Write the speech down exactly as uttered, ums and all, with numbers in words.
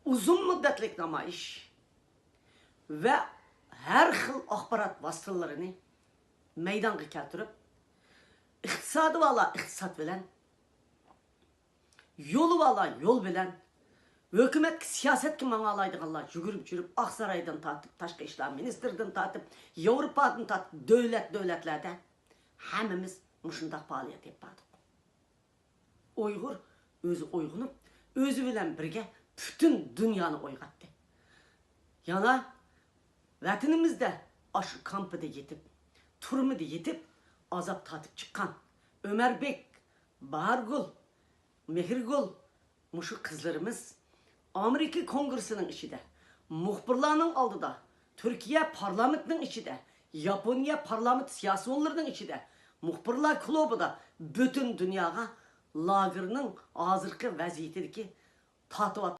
ئۇزۇن مۇددەتلىك نامايىش ۋە ھەر خىل ئاخبارات ۋاسىتىلىرىنى مەيدانغا كەلتۈرۈپ، ئىقتىسادى بارلار ئىقتىساد بىلەن، يولى بارلار يول بىلەن، ھۆكۈمەتكە، سىياسەتكە ماڭالايدىغانلار يۈگۈرۈپ يۈرۈپ، ئاقسارايدىن تارتىپ، تاشقى ئىشلار مىنىستىرىدىن تارتىپ، ياۋروپادىن تارتىپ، دۆلەت دۆلەتلەردە ھەممىمىز مۇشۇنداق پائالىيەت ئېلىپ باردۇق. ئۇيغۇر ئۆزى ئويغىنىپ، ئۆزى بىلەن بىرگە پۈتۈن دۇنيانى ئويغاتتى. يەنە ۋەتىنىمىزدە ئاشۇ كامپىدا يېتىپ، تۈرمىدە يېتىپ، ئازاب تارتىپ چىققان ئۆمەربېك، باھارگۈل، مېھرىگۈل، مۇشۇ قىزلىرىمىز ئامېرىكا كونگرېسسىنىڭ ئىچىدە، مۇخبىرلارنىڭ ئالدىدا، تۈركىيە پارلامېنتىنىڭ ئىچىدە، ياپونىيە پارلامېنت سىياسىيونلىرىنىڭ ئىچىدە، مۇخبىرلار كۇلۇبىدا پۈتۈن دۇنياغا لاگېرنىڭ ھازىرقى ۋەزىيىتىدىكى تارتىۋاتقان